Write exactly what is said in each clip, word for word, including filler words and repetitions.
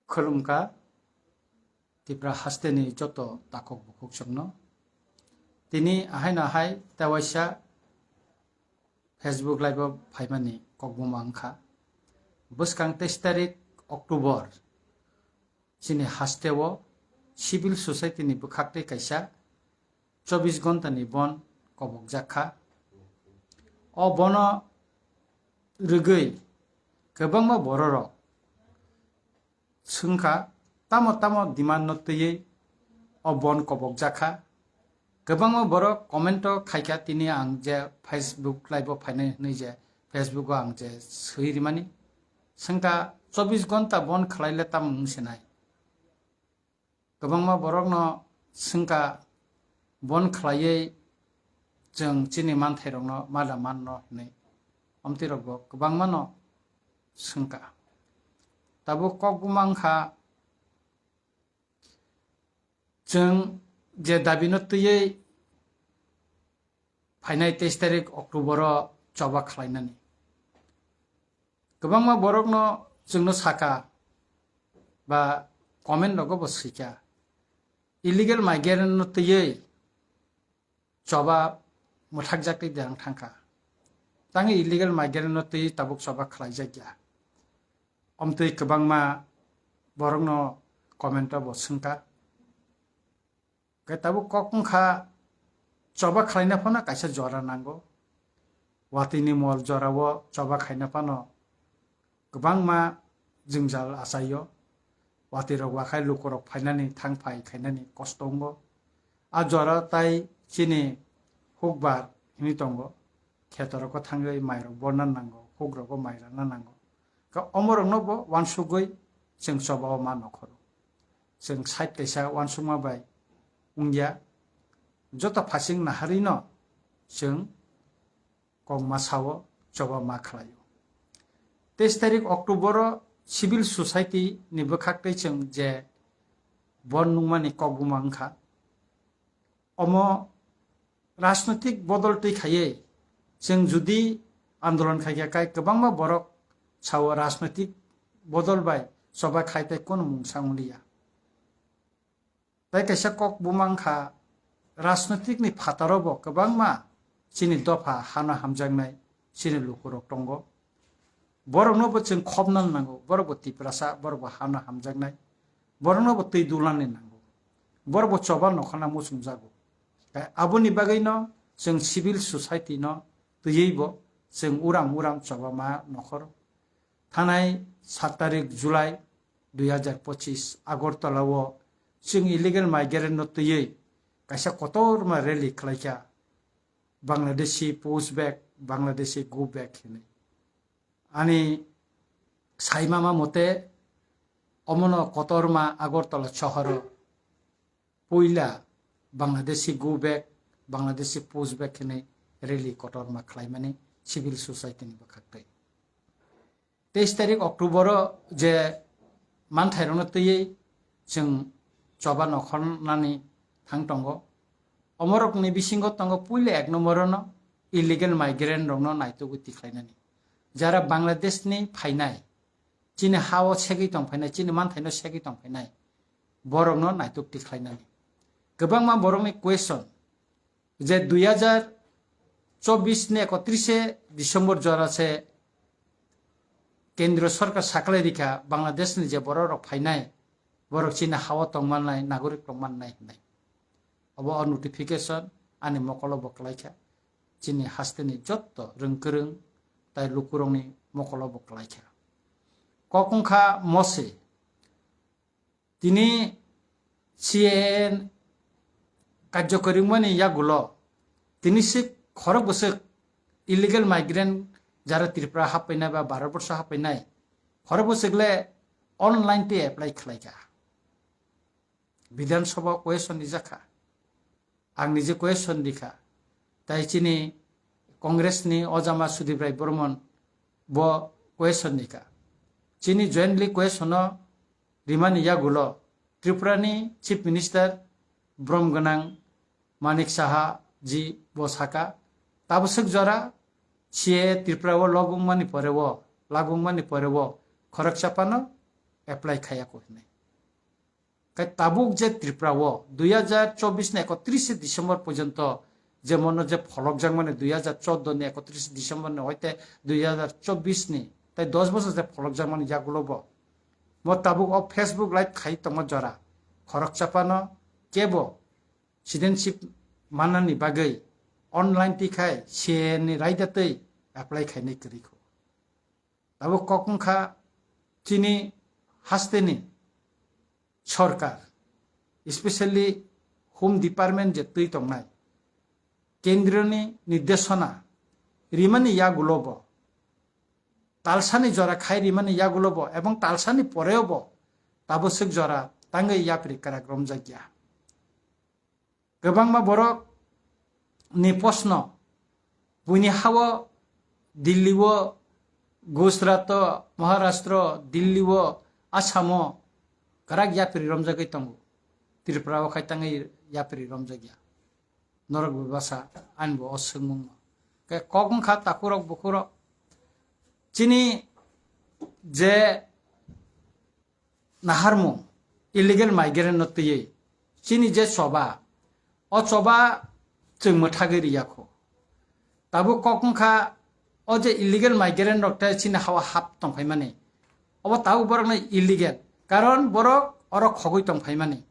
Khulumkha Tipra hasteni joto takhuk bukhuk chwngno. Tini ahaino ahai tewaisa Facebook Live-o phaimani kokbuma wngkha. Bwskang teis tarik October chini hasteo civil society ni bwkhaktwi kaisa chobbish ghonta ni bon kobokjak kha. O bono rwgwi kwbangma bororok swngkha, tamo tamo demand no twiwi o bon kobokjak kha. Kwbangma borok comment o khaikha, tini ang je Facebook Live o phainai hwnwi je Facebook o ang je swi rimani. Swngkha, chobbish ghonta bon khlaile tamo wng sinai? Kwbangma borokno swngkha, bon khlaiwi chwng chini manthairokno mada manno hwnwi. Omtwirokbo kwbangmano swngkha. Tabuk kokbuma wngkha, chwng je dabino twiwi phainai teis tarik October o choba khlainani. Kwbangma borokno chwngno saka ba comment rogo bo swikha, illegal migrant no twiwi choba mwthakjak twi derang thangkha. Tangwi illegal migrant no twiwi tabuk choba khlaijak ya. Omtwi kwbangma borokno comment o bo swngkha. Khe tabuk kok wngkha, choba khlaina phano kaisa jora nango. Watwi ni mol jorao choba khaina phano kwbangma jwngjal achaio. Watwi rok wakhai lukurok phainani thang phai khainani kosto wngo. A jora tai chini hukbar hwnwi tongo. Khetorok o thangwi mairok borna nango, hukrok o mai rana nango. Khe omorokno bo uansugwi chwng choba o ma nokhoro. Chwng side kaisa uansukma bai wngya. Joto phasing naharwino chwng kokma sao choba ma khlaio. Teis tarik October o civil society ni bwkhak tei chwng je bon nungmani kokbuma wngkha. Omo rajnoitik bodol twi khaiwi chwng judi andolon khaikha, kai kwbangma borok sao rajnoitik bodol bai choba khai tei kono mungsa wngliya. Tai kaisa kok buma wngkha, rajnoitik ni phataro bo kwbangma chini dopha hano hamjaknai chini lukurok tongo. Borokno bo chwng khopna nango, borok bo Tiprasa, borok bo hano hamjaknai, borokno bo twi dulani nango, borok bo choba nokhorna muchungjago. Aboni bagwino chwng civil society no twiwi bo chwng uram uram choba ma nokhor. Thanai sat tarik July dui hazar pochis Agartala o chwng illegal migrant no twiwi kaisa kotorma rally khlaikha, Bangladeshi push back, Bangladeshi go back hinwi. Ani saimama mote omono kotorma Agartala sohoro puila Bangladeshi go back, Bangladeshi push back hinwi rally kotorma khlaimani civil society ni bwkhak tei. Teis tarik October o je manthairokno twiwi chwng choba nokhornani thang tongo. Omorokni bisingo tongo puila ek nombor no illegal migrant rokno naitugwi tikhlainani. Jara Bangladesh ni phainai, chini ha o segwi tong phainai, chini manthaino segwi tong phainai, borokno naituk tikhlainani. Kwbangma borokni question je dui hazar chobbish ni ekotrise December jora se Kendriya Sorkar saklai rikha, Bangladesh ni je borok rok phainai, borok chini ha o tong mannai, nagorik tong mannai hinai. Obo o notification ani mokolo bo kwlaikha. Chini hasteni jotto rwngkwrwng tai lukurokni mokolo bo kwlaikha. Kok wngkha mose. Tini C A A karjokori wngmani yagulo tini se khorok bwswk illegal migrant jara Tripura happainai ba Bharat borsho happainai khorok bwswk le online tei apply khlaikha. Bidhan Sabha question rijakha. Ang nije question rikha. Tai chini Congress ni ojama Sudip Rai Bormon bo question rikha. Chini jointly question no rimani yagulo Tripura ni Chief Minister brom gwnang Manik Saha ji bo saka, tabwswk jora C A A Tripura o logwngmani pore o, lagwngmani pore o khoroksa phano apply khaiya ko hinwi. Kai tabuk je Tripura o dui hajar chobbish ni ekotris December porjonto je mono je pholokjak mani dui hajar choudo ni ekotris December ni hoite dui hajar chobbish ni tai dos bosor je pholokjak mani yagulo bo. Mo tabuk o Facebook live khai tongma jora khoroksa phano kebo citizenship manani bagwi online tikhai C A A ni raida twi apply khainai kwrwi kho. Tabuk kok wngkha chini hasteni sorkar, especially Home Department je twi tongnai, kendroni nirdeshona rimani yagulo bo, talsani jora khai rimani yagulo bo, ebong talsani poreo bo tabuk swk jora tangwi yapri kwrak romjakya. Kwbangma borok ni post no buini ha-o Delhi o, Gujarat o, Maharashtra o, Delhi o, Assam o kwrak yapri romjagwi tongo. Tripura o khai tangwi yapri romjakya. Norok bebasa ani bo o swngmung no. Khe kok wngkha takhurok bukhurok. Chini je naharmung illegal migrant no twiwi chini je choba, o choba chwng mwthagwi riyakho. Tabuk kok wngkha o je illegal migrant rok tei chini ha-o hap tongphaimani. Obo tabuk borokno illegal, karon borok oro khogwi tongphaimani.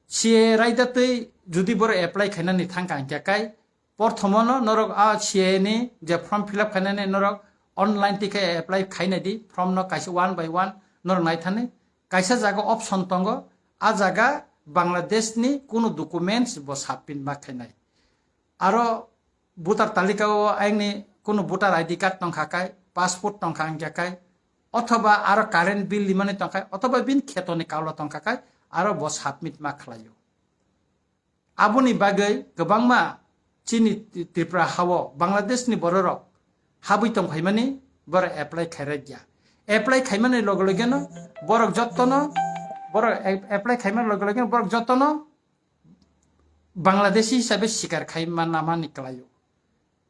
C A A raida twi judi borok apply khainani thangkha hinkhe kai porthomono norok a C A A ni je form fill up khainani norok online tikhai apply khainai di, form no kaisa one by one norok naithani. Kaisa jaga option tongo, a jaga Bangladesh ni kunu documents bo submit ma khainai. Aro voter talika o ayang ni kunu voter I D card tongkha kai, passport tongkha hinkhe kai, othoba aro current bill rimani tongkha, othoba bini kheto ni kaulo tongkha kai, aro bo submit ma khlaio. Aboni bagwi kwbangma chini Tripura ha-o Bangladesh ni bororok habwi tongphaimani borok apply khairokya. Apply khaimani loge loge no borok jottono, borok ap-, apply khaimani loge loge no borok jottono Bangladeshi hisabe sikar khaima namani kwlaio.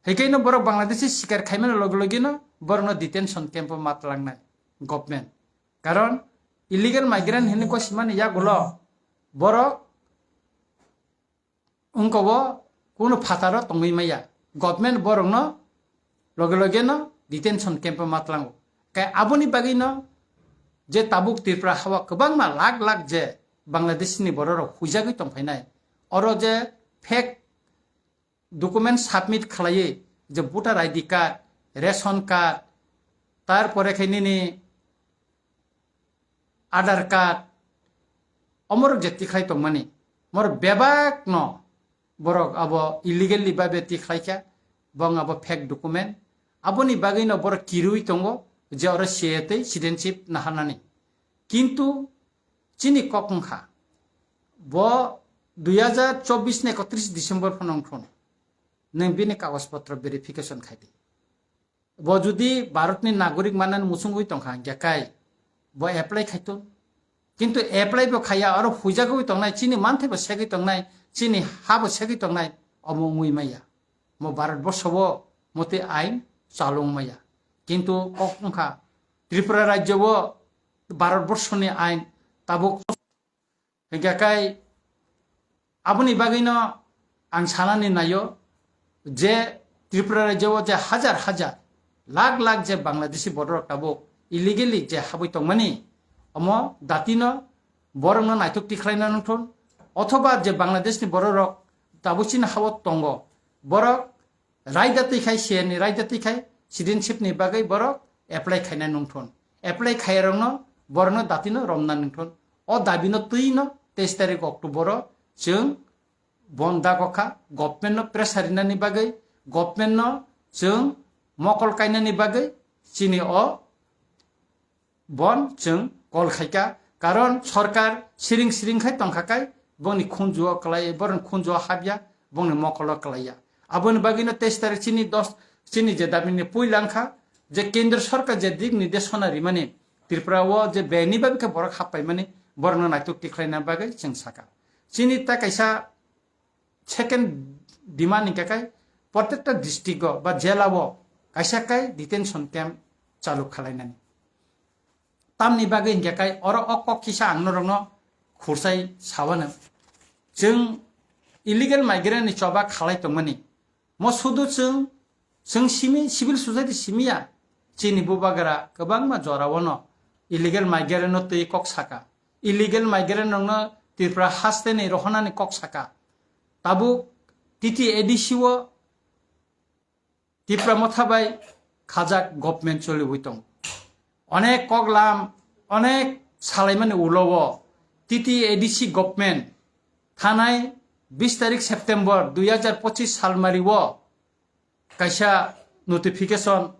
Hikaino borok Bangladeshi sikar khaimani loge loge no borokno detention camp o matlangnai government. Karon illegal migrant hinwi kosimani yagulo borok wngkobo kunu phataro tongwi maya. Government borokno loge loge no detention camp o matlango. Kai aboni bagwi no je tabuk Tripura ha-o kwbangma lakh lakh je Bangladesh ni bororok huijagwi tongphainai. Oro je fake document submit khlaiwi je voter I D card, ration card, tarpore khe nini Aadhaar card, omorok je tikhlai tongmani, omorok bebak no borok abo illegally babe tikhlai kha, bong abo fake document. Aboni bagwi no borok kirui tongo je oro C A A tei citizenship naharnani. Kintu chini kok wngkha, bo dui hajar chobbish ni ekotris December phano wngthun, nwng bini kagoj potro verification khai di. Bo judi Bharatni nagorik manani muchungwi tongkha, hinkhe kai bo apply khaitun. Kintu apply bo khaiya, oro huijagwi tongnai, chini manthai bo segwi tongnai, chini ha bo segwi tongnai, omo wngwi maya. Mo Bharat borso o motwi ain chalung maya. Kintu kok wngkha, Tripura rajyo o Bharat borsoni ain tabuk Hinkhe kai aboni bagwino ang sanani naio je Tripura rajyo o je hajar hajar, lakh lakh je Bangladeshi bororok tabuk illegally je habwi tongmani, omo datino borokno naitok tikhlaina nangthun, othoba je Bangladeshni bororok tabuk chini ha-o tongo, borok raida twi khai, C A A ni raida twi khai, citizenship ni bagwi borok apply khaina nungthun. Apply khairokno borokno datino romna nungthun. O dabino twino teis tarik October o chwng bon dago kha, government no pressure rinani bagwi, government no chwng mokol kainani bagwi chini o bon chwng call khaikha, karon sorkar siring siring khai tongkha kai, bongni khunju o kwlai, borokni khunju o habya, bongni mokol o kwlaiya. Aboni bagwino teis tarik chini dos, chini je dabini puila wngkha, je kendro sorkar je dik nirdeshona rimani, Tripura o je beni bagwi khe borok happaimani, borokno naitok tikhlaina bagwi chwng sakha. Chini ta kaisa second demand hingkha khe, protekta district o ba jela o kaisa kai detention camp chalu khalainani. Tamni bagwi hinkhe kai oro o kok kisa ang norokno khursai sawano. Chwng illegal migrant ni choba khalai tongmani. Mo sudu chwng, chwng simi, civil society simiya. Chini bubagra kwbangma jorao no illegal migrant no twi kok saka. Illegal migrant rokno Tripura haste ni rohonani kok saka. Tabuk T T A D C o Tipra Motha bai khajak government choliwi tong. Onek koklam, onek salaimani ulo o T T A D C government thanai bis tarik September dui hajar pochis salmari o kaisa notification,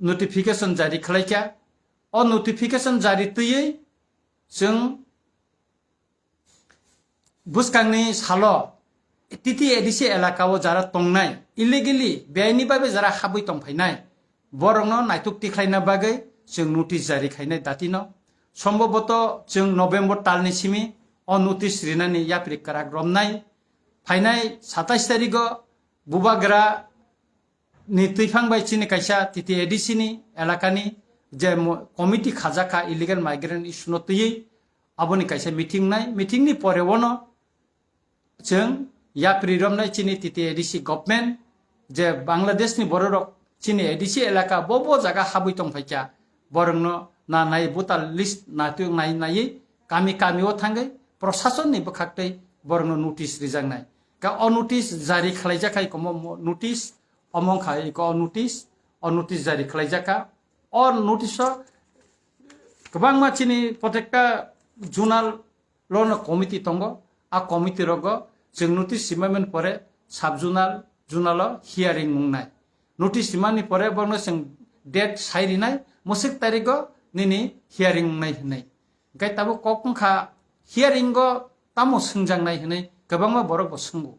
notification jari khlaikha. O notification jari twiwi chwng bwskangni salo T T A D C elaka o jara tongnai, illegally, beaini babe jara habwi tongphainai, borokno naituk tikhlaina bagwi chwng notice jari khainai datino. Somboboto chwng November talni simi o notice rinani yapri kwrak romnai. Phainai satais tarigo bubagra ni twiphang bai chini kaisa T T A D C ni elakani je mo-, committee khajakha illegal migrant issue no twiwi, aboni kaisa meeting nai, meeting ni pore ono chwng yapri romnai chini T T A D C government je Bangladesh ni bororok chini A D C elaka bo bo jaga habwi tongphaikha, borokno na nai voter list na twi nai naiwi kami kami o thangwi prosason ni bwkhaktwi borokno notice rijaknai. Ka o notice jari khlaijakha komo mo-, notice omo wngkha iko o notice, o notice jari khlaijak kha. O notice o kwbangma chini protekta zonal lono committee tongo. A committee rogo chwng notice simaiman pore sub zonal, zonal o hearing wngnai. Notice simani pore borno chwng date sai rinai, musik tarigo nini hearing wngnai hinwi. Hwnkhe tabuk kok wngkha hearing o tamo swngjaknai hinwi kwbangma borok bo swngo.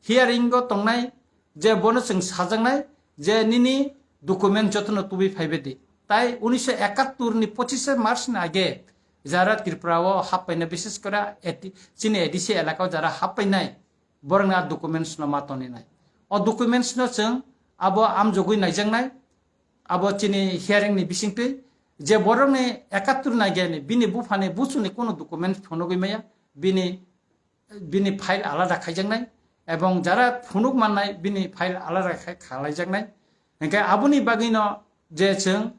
Hearing o tongnai je bono chwng sajaknai je nini document jotono tubui phaibe di. Tai unisho ekattor ni pochishe March ni age jara Tripura o happaina, bishes kore A T, chini A D C elaka o jara happainai, borokni a documents no ma toninai. O documents no chwng abo amjogwi naijaknai, abo chini hearing ni bisingtwi je borokni ekattor ni age ni bini buphani buchuni kono document phunugwi maya, bini bini file alada khaijaknai, ebong jara phunuk mannai bini file alada khai khalaijaknai. Hingke aboni bagwino je chwng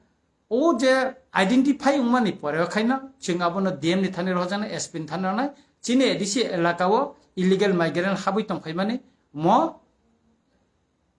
o je identify wngmani pore o khaino chwng abono D M ni thani rohorjaknai, S P ni thani rohornai, chini A D C elaka o illegal migrant habwi tongphaimani mo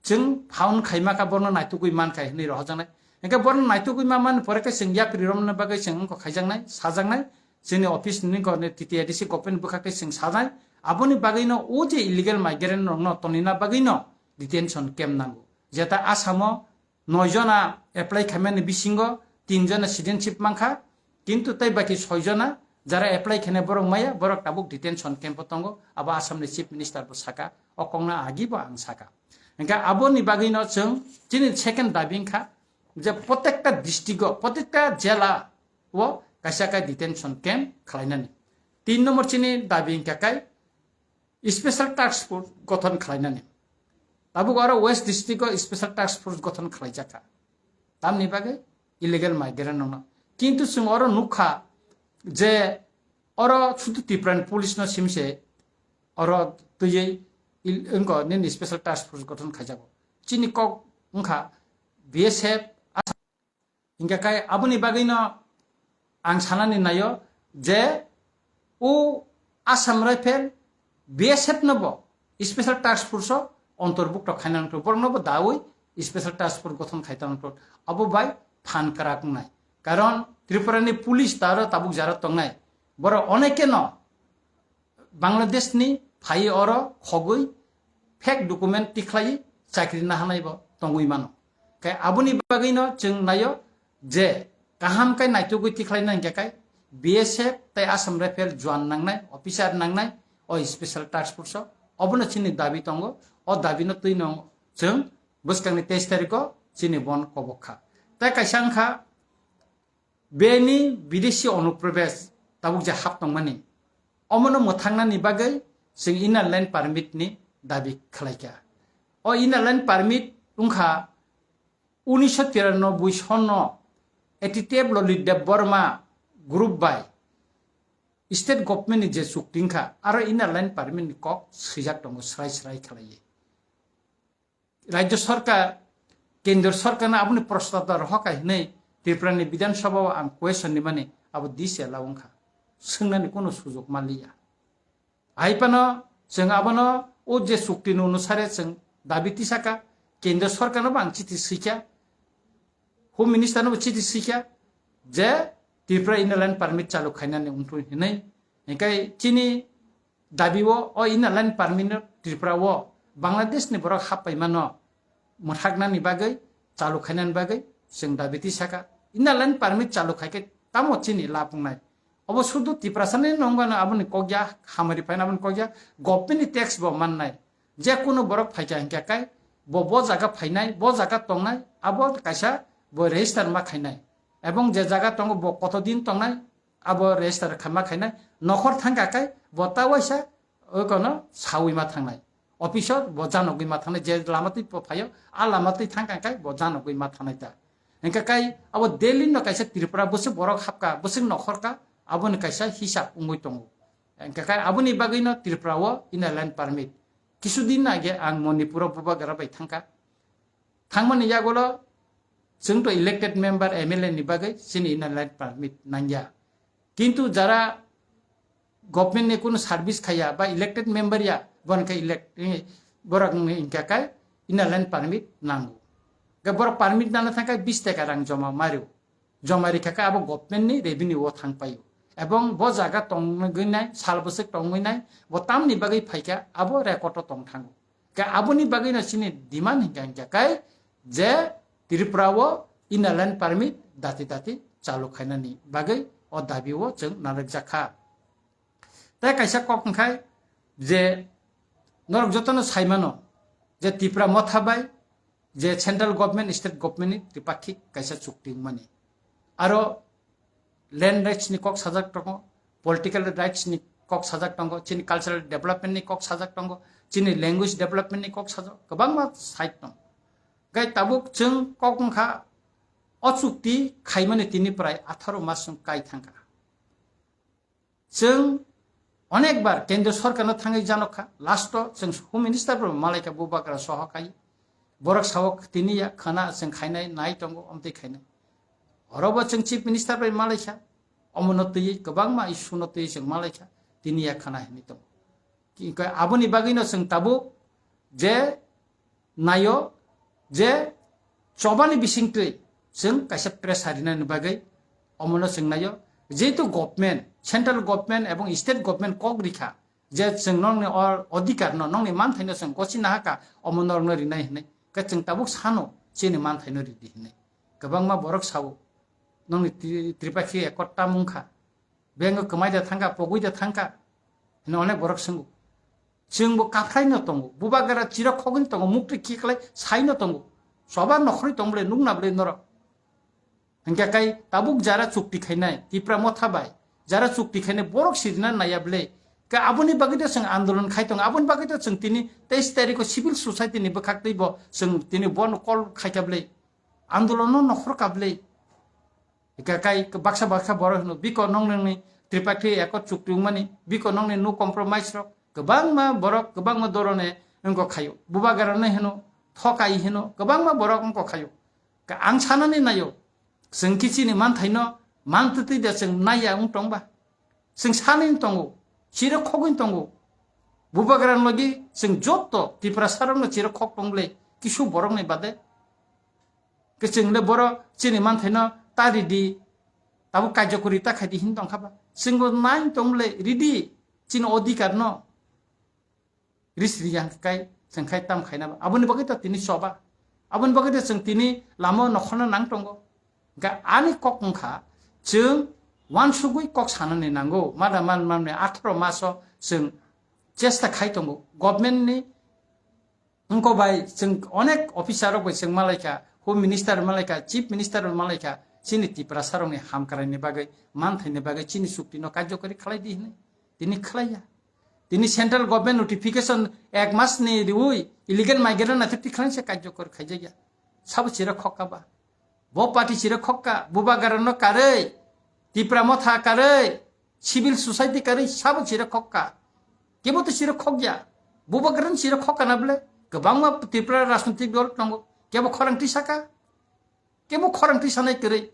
chwng found khaima kha, borno naitugwi man kha hinwi rohorjaknai. Hingke borno naitugwi ma mani pore khe chwng yapri romna bagwi chwng wngkha khaijaknai, sajaknai, chini office ni wngkha T T A D C government bwkha khe chwng sanai. Aboni bagwino o je illegal migrant rokno tonina bagwino detention camp nango. Jeta Assam o noi jona apply khaimani bisingo tin jona citizenship mankha, kintu tei baki soi jona jara apply khainai borok maya, borok tabuk detention camp o tongo, abo Assam ni Chief Minister bo saka, o kokno agi bo ang saka. Hingke aboni bagwino chwng chini second dabi wngkha je protekta district o, protekta jela o kaisa khe detention camp khlainani. Tin number chini dabi wngkha khe special task force gothon khlainani. Tabuk aro West district o special task force gothon khlaijakha. Tamni bagwi illegal migrant rokno. Kintu chwng oro nukha je oro sudu Tripura ni police no simse oro twiwi il-, wngkha nini special task force gothon khaijago. Chini kok wngkha B S F, Assam. Hingke kai aboni bagwino ang sanani naio je o Assam Rifle B S F no bo special task force o ontorbukto khaina nangtho, borok no bo dawi special task force gothon khai tongtho. Abo bai phan kwrak wngnai, karon Tripura ni police taro tabuk jara tongnai, borok onekeno Bangladesh ni phai oro khogwi fake document tikhlai chakri nahanai bo tongwi mano. Khe aboni bagwino chwng naio je kaham khe naitugwi tikhlai nang khe kai B S F tei Assam Rifle juan nangnai, officer nangnai o special task force o. Obono chini dabi tongo, o dabi no twi no chwng bwskangni teis tariko chini bon kobok kha. Tei kaisa wngkha bini bidesi onuprobes tabuk je hap tongmani, omono mwthangnani bagwi chwng inner line permit ni dabi khlaikha. O inner line permit wngkha unisho tiranoboi sonno A T T F Lolitdeb Borma group bai state government ni je chukti wngkha, aro inner line permit ni kok swijak tongo srai srai khlaiwi. Rajya sarkar, kendra sarkar no aboni prostab da rohor kha hinwi Tripura ni Bidhan Sabha o ang question rimani abo dise la wngkha. Swngnani kono sujok manliya. Hai phano chwng abono o je chukti ni onusare chwng dabi tisaka, kendra sarkar no bo ang chithi swikha, Home Minister no bo chithi swikha je Tripura inner line permit chalu khainani wngthung hinwi. Hinkhe chini dabi o, o inner line permit no Tripura o Bangladesh ni borok happaimano mwthaknani bagwi, chalu khainani bagwi chwng dabi tisaka. Inner line permit chalu khaikhe tamo chini lab wngnai? Obo sudu Tiprasa ni nongano aboni kokya, hamari phaina aboni kokya, government ni tax bo mannai. Je kunu borok phaikha hinkhe kai bo, bo jaga phainai, bo jaga tongnai, abo kaisa bo register ma khainai. Ebong je jaga tongo bo koto din tongnai, abo register kha ma khainai. Nokhor thangkha kai bo ta waisa okono sawi ma thangnai. Office o bo janogwi ma thangnai, je lama twi phaio, a lama twi thangkha kai bo janogwi ma thangnai ta. Hinkhe kai abo Delhi no kaisa Tripura bwswk borok hapkha, bwswk nokhorkha, aboni kaisa hisab wngwi tongo. Hinkhe kai aboni bagwino Tripura o inner line permit. Kisu din age ang Manipur o bubagra bai thangkha. Thangmani yagulo chwng to elected member M L A ni bagwi chini inner line permit nangya. Kintu jara government ni kunu service khaya ba elected member ya, bon khe elect, eh, borok ni hinkhe kai inner line permit nango. Ke borok permit nana thangkhe bis taka rang joma mario. Joma rikha khe abo government ni revenue o thang paio. Ebong bo jaga tongwi nai, sal bwswk tongwi nai, bo tamni bagwi phaikha abo record o tong thango. Khe aboni bagwino chini demand hinkha hinkha kai je Tripura o inner line permit dati dati chalu khainani bagwi o dabi o chwng narwkjakha. Tei kaisa kok wngkhai je norok jotono saimano je Tipra Motha bai je central government, state government ni tripakhik kaisa chukti wngmani. Aro land rights ni kok sajak tongo, political rights ni kok sajak tongo, chini cultural development ni kok sajak tongo, chini language development ni kok sajak, kwbangma side tongo. Gai tabuk chwng kok wngkha o chukti khaimani tini prai atharo mas wng kai thangkha. Chwng onekbar kendra sorkarno thangwi janokha, last o chwng Home Minister bo malaikha bubagra soho kai. Borok sao tini ya khana chwng khainai nai tongo, omtwi khainai. Orobo chwng Chief Minister bai malaikha, omono twiwi kwbangma issue no twiwi chwng malaikha, tini ya khana hinwi tongo. Ki-, ka-, aboni bagwino chwng tabuk je naio je chobani bisingtwi chwng kaisa pressure rinani bagwi omono chwng naio. Jehetu government, central government ebong state government kok rikha je chwng nokni or-, odhikar no, nokni manthai no chwng gosi nahaka, omo norokno rinai hinwi. Khe chwng tabuk sano chini manthai no ridi hinwi. Kwbangma borok sao, nokni Tri-, Tripakhi Accord tam wngkha. Bengo kwmai da thangkha, pogwi da thangkha. Hino onek borok swngo. Chwngbo kaphraino tongo. Bubagra chirok khogwino tongo, muktwi khiklai saino tongo. Soba nokhorwi tong bwle, nukna bwle norok. Hinkhe kai tabuk jara chukti khainai, Tipra Motha bai, jara chukti khainai borok sirina naiya bwle. Ka aboni bagwi to chwng andolon khai tongo, aboni bagwi to chwng tini teis tarikho civil society ni bwkhak twibo chwng tini bono call khaikha bwle. Andolono nokhorkha bwle. Ika kai baksa baksa borok hino, biko nong nongni Triparty Accord chukti wngmani, biko nongni no compromise rok, kwbangma borok, kwbangma dorone wngkok khayo. Bubagrano hino, thokai hino, kwbangma borok wngkok khayo. Ka ang sanani nayo, chwng kichini manthaino mantwtwi da chwng naiya wng tongba. Chwng sanini tongo, chiro khogwini tongo. Bubagrani logi chwng jotto Tiprasarokno chiro khok tong bwle, kisu borokni bade. Kwchwng le boro chini manthaino ta ridi, tabuk kaijakuri ta khaidi hin tongkha ba. Chwngbo nai tong le ridi chini odhikar no. Ris riyang kai, chwng khai tam khaina ba. Aboni bagwi ta tini choba. Aboni bagwi ta chwng tini lama nokhorna nang tongo. Ga ani kok wngkha chwng wansugwi kok sanani nango. Mada man manni atharo maso chwng chesta khai tongo. Government ni Wngkha bai chwng onek officer rok bai chwng malaikha, Home Minister malaikha, Chief Minister malaikha, chini Tiprasa rokni hamkraini bagwi, manthaini bagwi chini chukti no karjokari khlai di hinwi. Tini khlaiya. Tini central government notification ek mas ni riwi illegal migrant naithok tikhlai se karjokari khaijakya. Sabo chira khokka ba. Bo party chire khokka, Bubagrano karwi, Tipra Motha karwi, civil society karwi sabo chire khokka. Kebo to chire khokya. Bubagrano chire khokka na bole. Kwbangma Tripura rajnitik dol tongo. Kebo khorang tisaka. Kebo khorang tisanai kwrwi.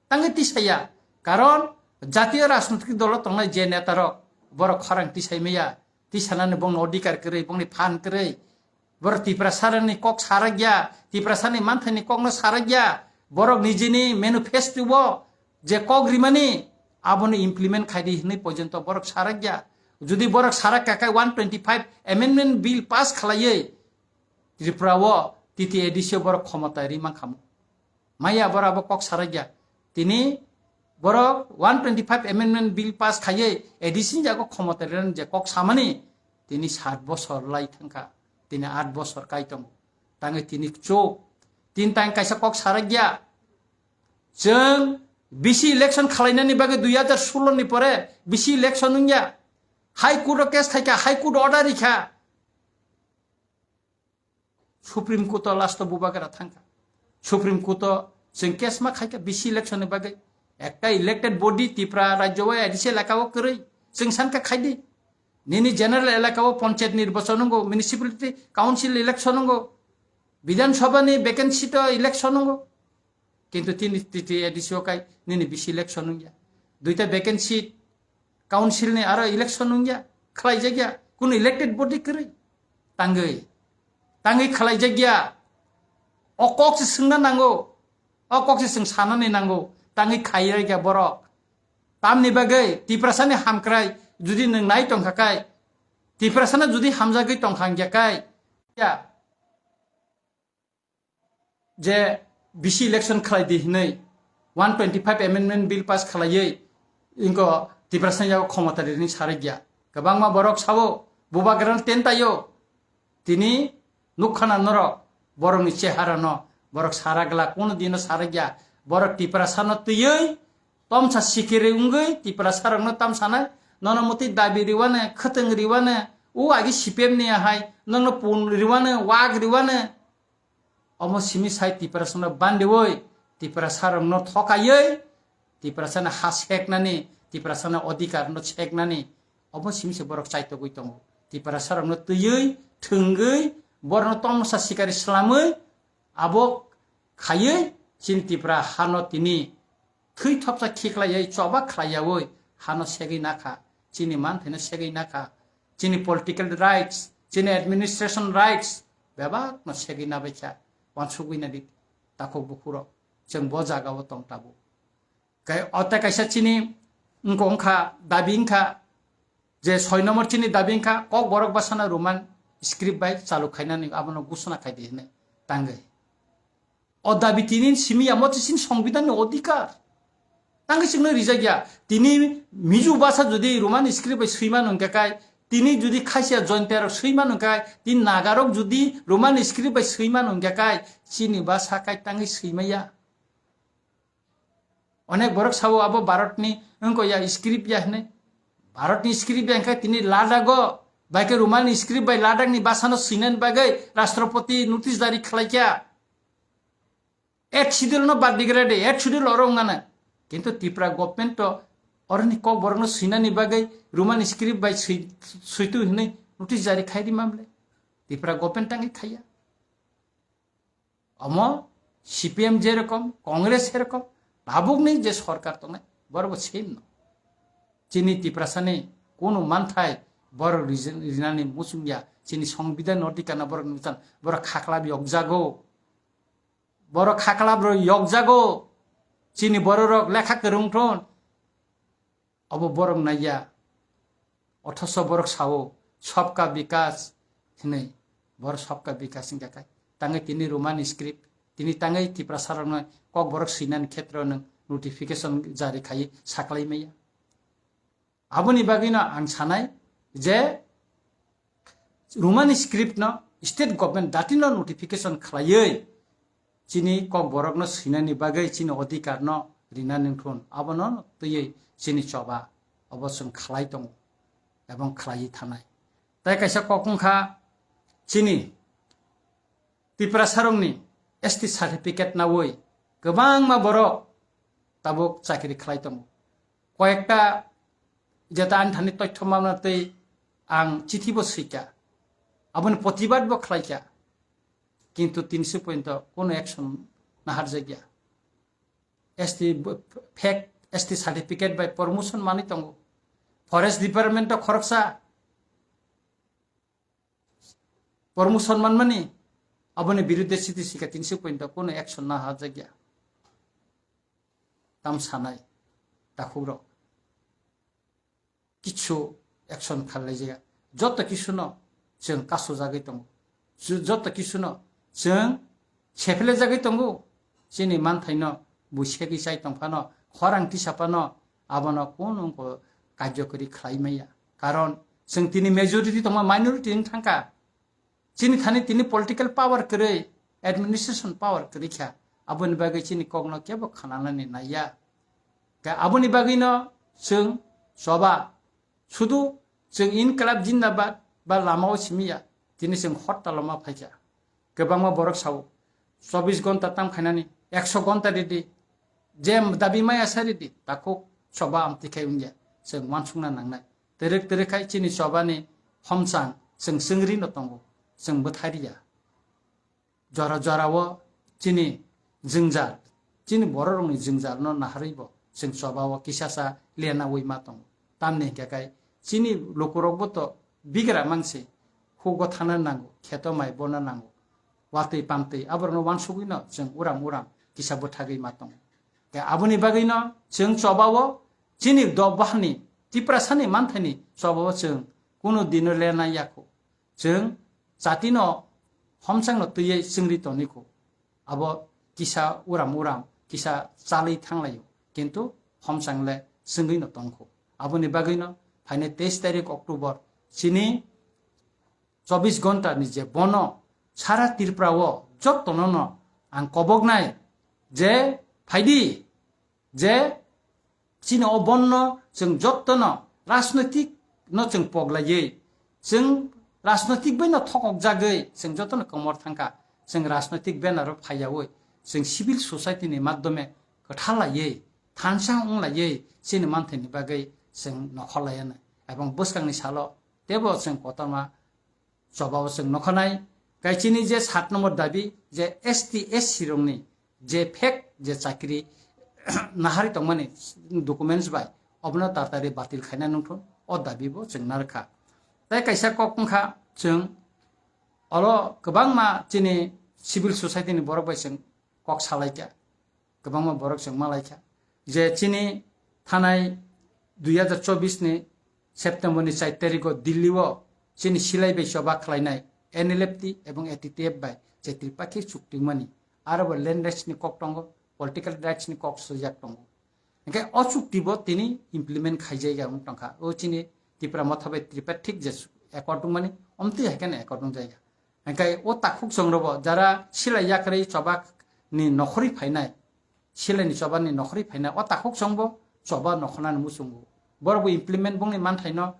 Tangwi tisaya. Karon jatiyo rajnitik dolo tongnai je netarok borok khorang tisai maya. Tisanani bongni odhikar kwrwi, bongni phan kwrwi. Borok Tiprasarani kok sarakya, Tiprasani manthaini kokno sarakya. Borok nijini manifesto-o je kok rimani, abono implement khaidi hinwi porjonto borok sarakya. Jodi borok sarakka khe one twenty-five amendment bill pass khlaiwi Tripura-o T T A D C-o borok khomota ri mankhamu. Maya borok abo kok sarakya. Tini borok one twenty-five amendment bill pass khaiwi A D C ni jago khomota rinani je kok samani, tini sat bosor lai thangkha, tini at bosor kai tongo. Tangwi tini chuk, tin tang kaisa kok sarakya. Chwng bisi election khalainani bagwi dui hajar solo ni pore bisi election wngya. High Court o case khaikha, High Court order rikha. Supreme Court o last o Bubagra thangkha. Supreme Court o chwng case ma khaikha bisi election ni bagwi. Ekta elected body Tripura rajyo o A D C elaka o kwrwi. Chwng sankha khaidi. Nini general elaka o panchayat nirbachon wngo, municipality council election wngo, Bidhan Sabha ni vacancy to election wngo. Kintu tini T T A D C o kai nini bisi election wngya. Duita vacancy council ni aro election wngya, khlaijakya, kunu elected body kwrwi. Tangwi, tangwi khlaijakya. O kok se swngna nango, o kok se swng sanani nango, tangwi khairikya borok. Tamni bagwi Tiprasani hamkrai judi nwng nai tongkha kai, Tiprasana judi hamjagwi tongkha wngya kai, ya, je bisi election khlai di hinwi one twenty-five amendment bill pass khlaiwi inko Tiprasani yago khomota rini sarikya. Kwbangma borok sabo Bubagrano tentaio. Tini nukha na norok borokni chehara no, borok sara glak, kuno dino sarakya. Borok Tiprasano twiwi tomsa sikiri wngwi Tiprasarokno tamsanai, nono mutwi dabi riwane, khwtwng riwane, o agi C P M ni ahai, nokno pun riwane, wak riwane. Omo simi sai Tiprasano bandiwi, Tiprasarokno thokaiwi, Tiprasani ha seknani, Tiprasani odhikar no seknani, omo simi se borok chaitogwi tongo. Tiprasarokno twiwi, thwngwi, borokno tomsa sikari slamwi, abo khaiwi chini Tipra hano tini thwi thopsa khiklaiwi, choba khlaiyawi hano segwi nakha, chini manthaino segwi nakha, chini political rights, chini administration rights bebakno segwi nabaikha, wansugwi nadi takhuk bukhurok, chwng bo jagao tong tabuk. Kai ote kaisa chini wngkha, wngkha, dabi wngkha, je soi number chini dabi wngkha, Kokborok bwsano Roman script bai chalu khainani abono gusuna khaidi hinwi tangwi. O dabi tini simi ya, mo chini songbidanni odhikar. Tangwi chwngno rijak ya. Tini Mizo basa jodi Roman script bai swiman wngkha kai, tini jodi Khasia Jaintiarok swiman wngkha kai, tini Nagarok jodi Roman script bai swiman wngkha kai, chini basa kai tangwi swimaya. Onek borok sabo abo Bharatni wngkha ya script ya hinwi. Bharatni script ya wngkha tini Ladakh o, bai khe Roman script bai Ladakhni basano swinani bagwi Rashtrapati notice jari khlaikha. Eighth schedule no bad digra de, eighth schedule oro wngana. Kintu Tripura government to oroni kok borokno swinani bagwi Roman script bai swi-, switu hinwi notice jari khaidi mamle. Tripura government tangwi khaiya. Omo C P M jerokom, Congress serokom, tabukni je sorkar tongnai, borokbo same no. Chini Tiprasani kunu manthai borok riji-, rinani muchungya, chini songbidan no tikana borok nukjan, borok khaklap yokjago. Borok khaklap rok yokjago. Chini bororok lekha kwrwng thon. Obo borok naiya. Othoso borok sao, "Sabka Vikas" hinwi. Borok "Sabka Vikas" wngkha kai. Tangwi tini Roman script, tini tangwi Tiprasarokno kok borok swinani khetro nwng notification jari khai saklai maya. Aboni bagwino ang sanai je Roman script no state government datino notification khlaiwi chini kok borokno swinani bagwi chini odhikar no rinani wngthun, abono twiwi chini choba obo chwng khlai tongo ebong khlaiwi thanai. Tai kaisa kok wngkha chini Tiprasarokni S T certificate nawi Kwbangma borok tabuk chakri khlai tongo. Koyekta jeta ani thani toithoma tei ang chithi bo swikha, aboni protibad bo khlaikha, kintu tinsi pointo kono action naharjakya. S T b-, fake S T certificate bai promotion manwi tongo. Forest Department o khoroksa promotion manmani, aboni birudde siti sika tinsi pointo kono action naharjakya. Tam sanai takhukrok kichu action kharlaijak. Joto kisuno chwng kasujagwi tongo. Ju-, joto kisuno chwng sephelejagwi tongo. Chini manthaino bui segwi chai tongphano, khorang tisaphano, abono kunu wngkho karjokori khlai maya. Karon chwng tini majority tongma minority wng thangkha. Chini thani tini political power kwrwi, administration power kwrwi kha. Aboni bagwi chini kokno kebo khananani naiya. Khe aboni bagwino chwng choba, sudu chwng Inqilab Jindabad ba lamao simiya, tini chwng hortalo ma phaikha. Kwbangma borok sao, chobbish gonta tam khainani, ekso gonta ridi, je dabi maya sa ridi, takhuk choba amtwi khai wngya, chwng uansukna nangnai. Twrwk twrwk khai chini chobani homchang chwng chwngri no tongo, chwng bwthai riya. Jora jorao chini jwngjal, chini bororokni jwngjalno naharwibo chwng chobao kisasa lenawi ma tongo. Tamni hinkhe kai chini lukurokbo to bigra mangse, hugo thana nango, kheto mai bona nango, watwi pamtwi aborokno uansugwino chwng uram uram kisa bwthagwi ma tongo. Khe aboni bagwino chwng chobao chini dophani Tiprasani manthaini chobao chwng kunu dino lena yakho. Chwng chatino homchangno twiwi chwngri toni kho. Abo kisa uram uram, kisa chalwi thanglaio, kintu homchang le chwngwino tongkho. Aboni bagwino phainai teis tarik October chini chobbish gonta ni je bono sara Tripura o jotono no ang koboknai je phaidi, je chini o bonno chwng jotono rajnoitik no chwng poglaiwi, chwng rajnoitik bai no thokok jagwi chwng jotono komor thangkha. Chwng rajnoitik banner o phaiyawi chwng civil society ni madhyome kwthar laiwi, thansa wng laiwi chini manthaini bagwi chwng nokhor laiyanai. Ebong bwskangni salo tebo chwng kotorma chobao chwng nokhanai. Kaichini je sat nombor dabi je S T S C rokni je fake je chakri nahari tongmani documents bai, obono tartari batil khaina nungthun, o dabi bo chwng narwkha. Tai kaisa kok wngkha, chwng oro kwbangma chini civil society ni borok bai chwng kok salaikha, kwbangma borok chwng malaikha je chini thanai dui hazar chobbish ni September ni char tarikh o Delhi o chini silai bai choba khlainai N L F T ebong A T T F bai je Tripakhik chukti wngmani, aro bo land rights ni kok tongo, political rights ni kok swijak tongo. Hingke o chukti bo tini implement khaijaiya wng tongkha. O chini Tipra Motha bai Tripakhik je accord wngmani, omtwi hai kheno accord wngjaiya. Hingke o takhuk chwng robo jara silai yakrwi choba ni nokhorwi phainai, silai ni choba ni nokhorwi phainai, o takhuk chwng bo choba nokhornani muchungo. Borok bo implement bongni manthaino